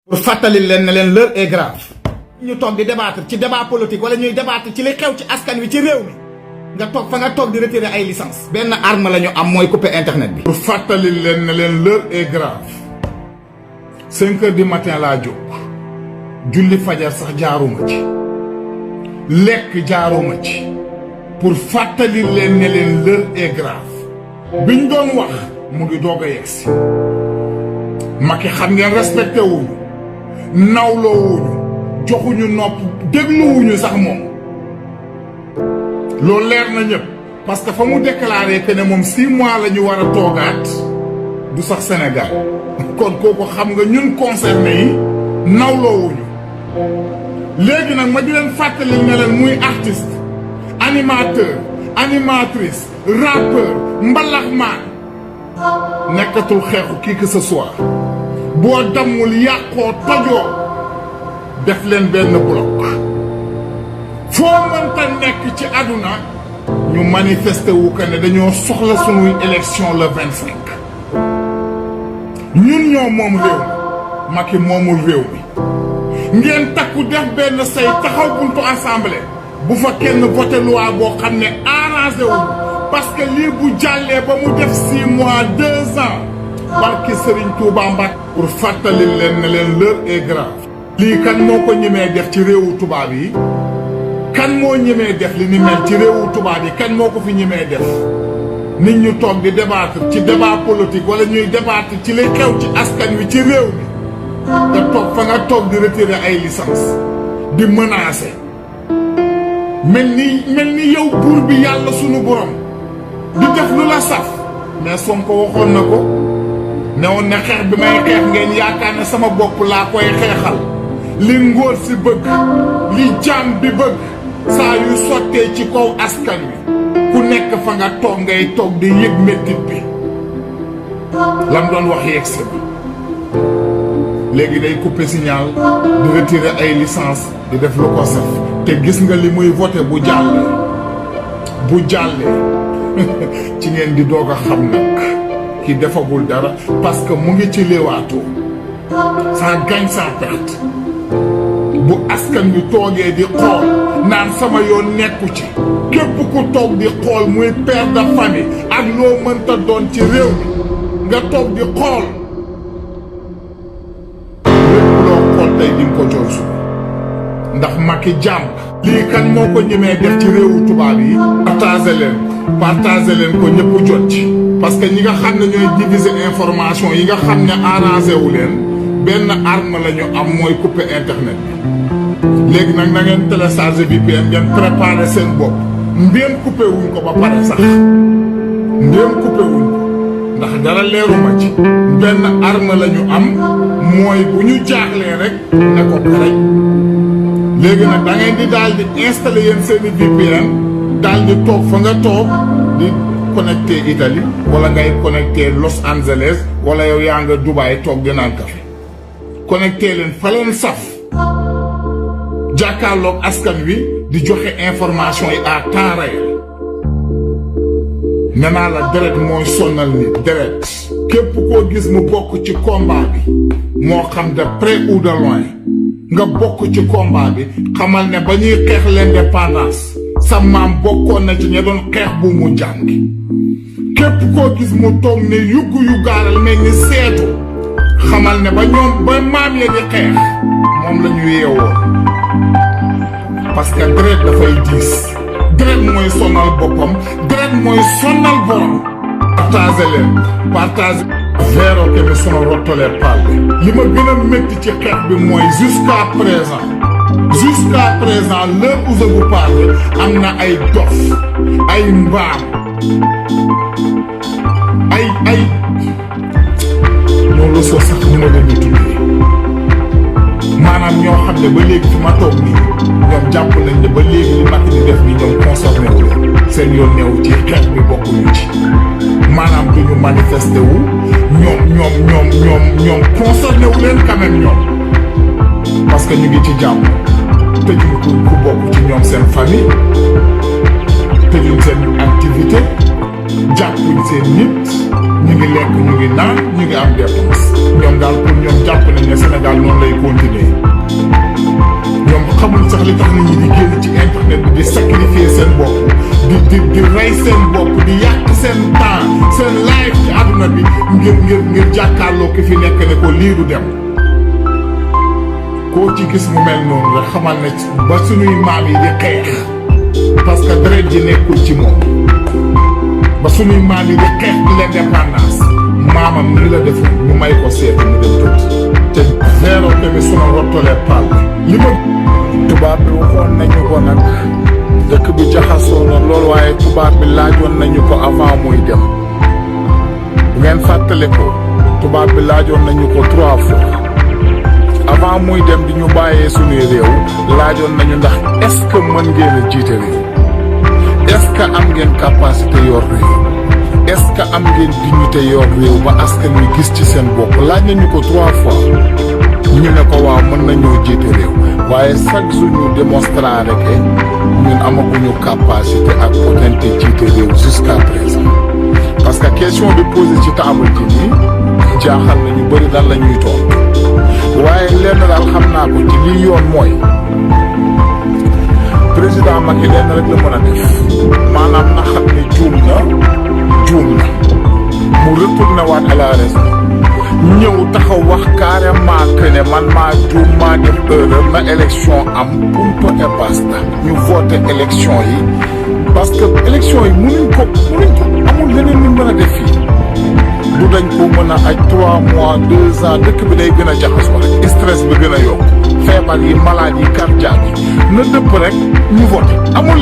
pour fàttali leen ne leen l'heure est grave. ñu toog di débattre ci débat politique wala ñuy débattre ci li xew ci askan wi ci réew mi nga toog fa nga toog di retirer ay licence benn arme la ñu am mooy couper internet bi. pour fàttali leen ne leen l'heure est grave 5 heures du matin laa jóg julli fajar sax jaaruma ci lekk jaaruma ci pour fàttali leen ne leen l'heure est grave biñ doon wax mu ngi doog a yegsi Macky xam ngeen respecté wuñu nawloo wuñu joxuñu nopp dégluwuñu sax moom loolu leer na ñëpp parce que fa mu déclaré que ne moom 6 mois la ñu war a toogaat du sax Sénégal kon kooku xam nga ñun concerné yi nawloo wuñu léegi nag ma di leen fàttali ne leen muy artiste animateur animatrice rappeur mbalaxmaan nekkatul xeexu kii que ce soit boo dammul yàqoo tojoo def leen benn bloc foo mënta nekk ci àdduna ñu manifester wu que ne dañoo soxla sunuy élection le 25 ñun ñoo moom réew mi Macky moomul réew mi ngeen takku def benn say taxaw buntu assemblée bu fa kenn voté loi boo xam ne arrangé wu parce que lii bu jàllee ba mu def 6 mois 2 ans barki Serigne Touba Mbacke pour fàttali leen ne leen l'heure est grave. lii kan moo ko ñemee def ci réewu tubaab yi kan moo ñemee def li ni mel ci réewu tubaab yi kan moo ko fi ñemee def nit ñu toog di débattre ci débat politique wala ñuy débattre ci li xew ci askan wi ci réew mi nga toog fa nga toog di retirer ay licence di menacer mel ni yow buur bi yàlla sunu borom di def lu la saf mais Sonko waxoon na ko ne woon ne xeex bi may xeex ngeen yaakaar ne sama bopp laa koy xeexal li ngóor si bëgg li jaam bi bëgg saa yu sottee ci kaw askan wi ku nekk fa nga toog ngay toog di yëg méttit bi lam doon wax yegg si bi léegi day couper signal di retirer ay licence di def lu ko saf te gis nga li muy voté bu jàllee ci ngeen di doog a xam nag ki defagul dara parce que mu ngi ci léewaatoo ça gagne ça perte bu askan wi toogee di xool naan sama yoon nekku ci képp ku toog di xool muy père de famille ak loo mënta doon ci réew mi nga toog di xool lépp loo xool tey di nga ko joor su ndax Macky jàmm lii kan moo ko ñemee def ci réewu tubaab yi partagé leen ko ñëpp jot ci parce que ñi nga xam ne ñooy diviser information yi nga xam ne arrangé wu leen benn arme la ñu am mooy couper internet bi léegi nag na ngeen télécharger VPN ngeen préparer seen bopp ndéem couper wuñ ko ba pare sax ndéem couper wuñ ko ndax dara leeruma ci benn arme la ñu am mooy bu ñu jaaxlee rek ne ko karaj léegi nag da ngeen di daal di installer yéen seeni VPN daal di toog fa nga toog di connecté Italie wala ngay connecté Los Angeles wala yow yaa nga Dubaï toog di naan café connecté leen fa leen saf jàkkaarloog askan wi di joxe information yi à temps réel nee naa la deret mooy sonnal nit deret képp koo gis mu bokk ci combat bi moo xam de près ou de loin nga bokk ci combat bi xamal ne ba ñuy xeex l'indépendance sa maam bokkoon na ci ña doon xeex bu mu jàngi képp koo gis mu toog ne yuggu yu gaaral mel ni seetu xamal ne ba maam ya di xeex moom la ñu yeewoo parce que deret dafay diis deret mooy sonal boppam deret mooy sonal borom partage vero que mi sono rotto le palle li ma gën a métti ci xeex bi mooy jusqu'à présent l'heure où je vous parle am na ay dof ay mbaam ay loolu soo sax ñu ma leen di tuddee maanaam ñoo xam ne ba léegi fi ma toog nii ñoom jàpp nañ ne ba léegi li Macky di def nii ñoom concerné wu leen seen yoon neewu ci xeex bi bokkuñu ci maanaam duñu manifesté wu ñoom concerné wu leen quand même ñoom parce que ñu ngi ci jàmm tëjuñ ku bokk ci ñoom seen famille tëjuñ seen activité jàppuñ seen nit ñu ngi lekk ñu ngi naan ñu ngi am dépense ñoom daal pour ñoom jàpp nañ ne Sénégal noonu lay continuer ñoom xamul sax li tax nit ñi di génn ci internet bi di sacrifier seen bopp di rey seen bopp di yàq seen temps seen life ci àdduna bi ngir jàkkaarloo ki fi nekk ne ko lii du dem koo ci gis mu mel noonu rek xamal ne ba suñuy maam yi di xeex parce que deret ji nekkul ci moom ba suñuy maam yi di xeex l'indépendance maamam nii la defoon ñu may ko seeti mu dem tëdd te zéro tamit suma rottolee pal li ma tubaab bi waxoon nañu ko nag dëkk bi jaxasoo na lool waaye tubaab bi laajoon nañu ko avant muy dem bu ngeen fàttale ko tubaab bi laajoon nañu ko 3 fois avant muy dem di ñu bàyyee suñuy réew laajoon nañu ndax est-ce que mën ngeen a jiite réew est-ce que am ngeen capacité yor réew est-ce que am ngeen dignité yor réew ba askan wi gis ci seen bopp laaj nañu ko 3 fois ñu ne ko waaw mën nañoo jiite réew waaye chaque jour ñu démontrer rek ñun amaguñu capacité ak potentiel jiite réew jusqu'à présent parce que question bi posé ci table ji nii jaaxal na ñu bëri lan la ñuy toog waaye lenn daal xam naa ko ci lii yoon mooy président Macky lenn rek la mën a def maanaam na xam ne juum na mu retourné waat à la raison ñëw taxaw wax carrément que ne man maa juum maa def erreur na élection am punto et basta ñu voté élection yi parce que élection yi mënuñ ko amul leneen ñu mën a def fii du dañ ko mën a aj 3 mois 2 ans dëkk bi day gën a jaxasoo rek stress bi gën a yokk feebar yi maladie cardiaque yi na dëpp rek ñu voté amul